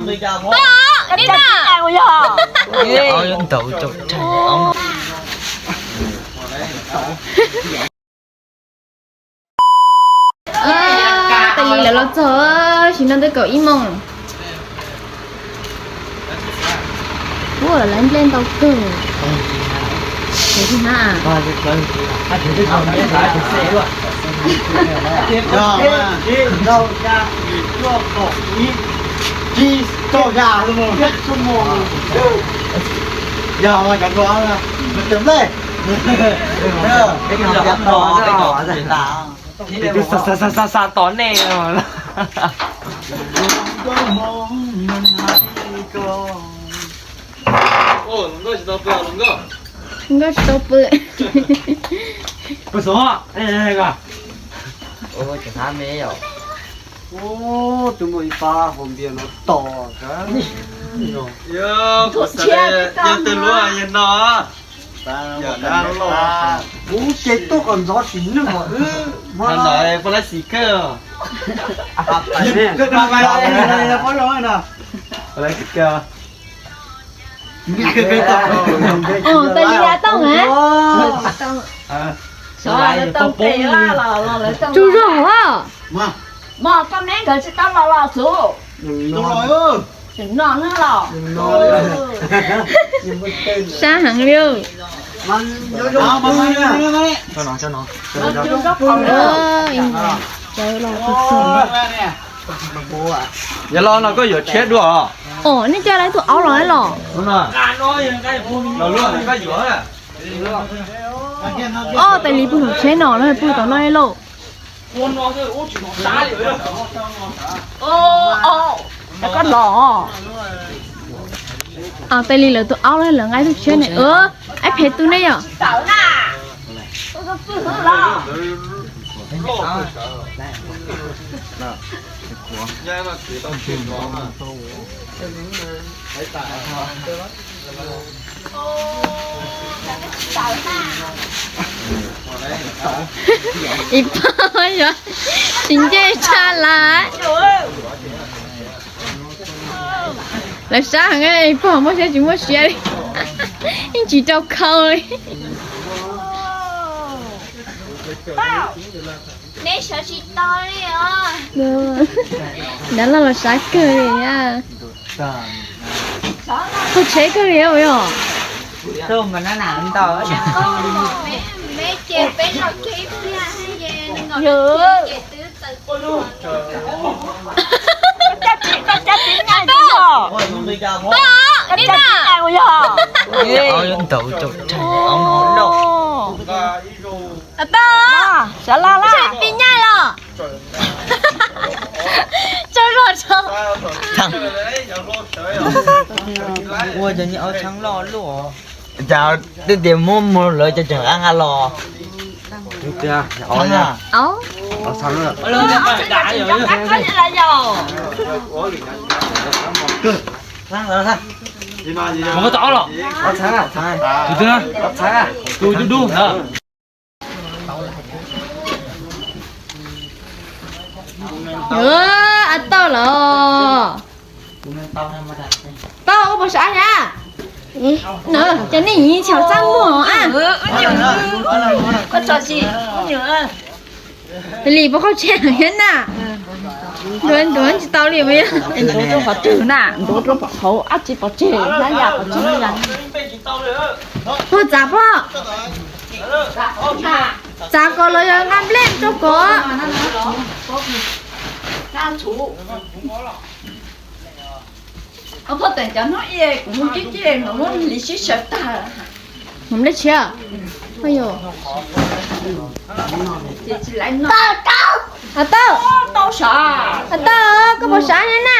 Koj, Nina. Ntau caum tshais. Tab sis lawv los txog, sim no twb kaum ib moos. Ua lawv nplej ntau kawg. Ces na, Xa xa xa tom nej. Nkauj tsis tau pw. Tus muaj ib pab hauv npias no tos. Yog tus luaj yog no. Kuv ces tuaj kom ntxov sim neej os. Pab lab xim kawg. Tais Lis yav tau na. Tsaug zog os. Mog, koj me nkawd tsis tau los los xwb. Tseem no na los. Sab heev li. Yog los no koj yuav tshiab dua. Os, nej coj lawv tus aub los los? Los luaj koj yuav. Os, Tais Lis pw hauv tsheb no, lawv pw tom no lauj. Koj los. Tais Lis lawv tus aub lawv nqa ib tug tsheb ne. Ab phem tu nej yom. Ib pog yog tsis ncej tshaj lawm. Lawv sab heev, ib pog muaj siab tsis muaj siab li. Yeej tsis rau khau li. Neb sawv tsis tau li os. Nab loj los sab kawg li a. Qaug tsheb kawg li os. Ntau caum tshais. Tau, sawv laj laj. Pib nyaij los. Tsaug zog tso. Ua cov niag aub tshab loj luaj. Cas twb tias muab muag lawv cov tseem qab nqa los. Aub. Mus koj tau aub los. Tus twg? Tus dub dub ntawd. A tauj los. Tauj, koj puas sab na? Cov nej yim chaw txaj muag a. Lis puas qaug tsheb thiab na? Ntuav ntuav tsis tau li mas. Ntuav rau qhov twg na, ntuav rau qhov hauv, ab tsi pov tseg na, yam pov tseg na. Puag txav puag. Txav kom los yog nqa nplej rau kom. Phoj teem cov hnub ib kuv mus cib cib no muab li sib sawv tag. Mus nplej tshiab. Au, tau, tau sav, tau, koj puas sav na?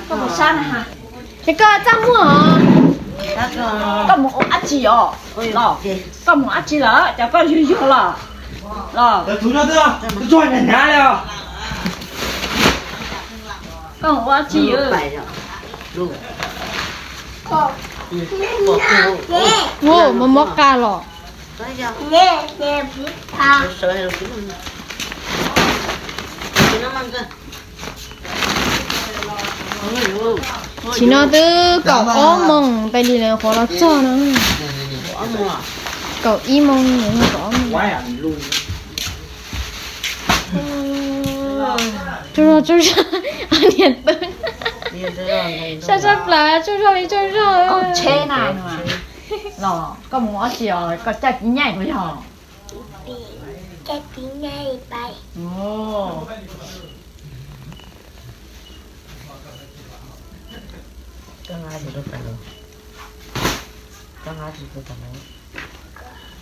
Koj puas sav na? Es koj txaj muag os. Koj mus ua dab tsi os? Los, koj mus dab tsi lawm? Cas koj yuag yuag los? Los, koj mus ua dab tsi? Ua, mob mob qa los. Ua, mob mob qa los. Tsis no twb kaum ob moos pais li lawm qhuav los txog no. Kaum ib moos, kaum ob moos. Tsaug zog, tsaug zog, niam tub. Sab sab plaws, tsaug zog li tsaug zog. Koj mus ua tsi os, koj caij tib nyaij los yog?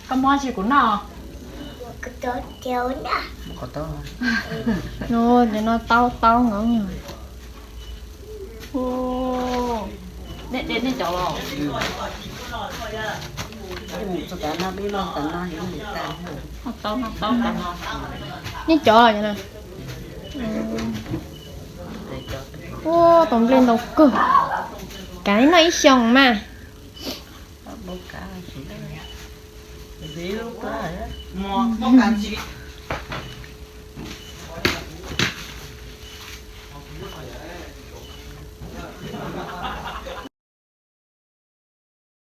Koj muab tsi kuv noj? No, no taub taub nkaus. Nej de nej cov los? Nej cov los? Ua, tus nplej ntau kawg. Kav noj ib xyoos mas.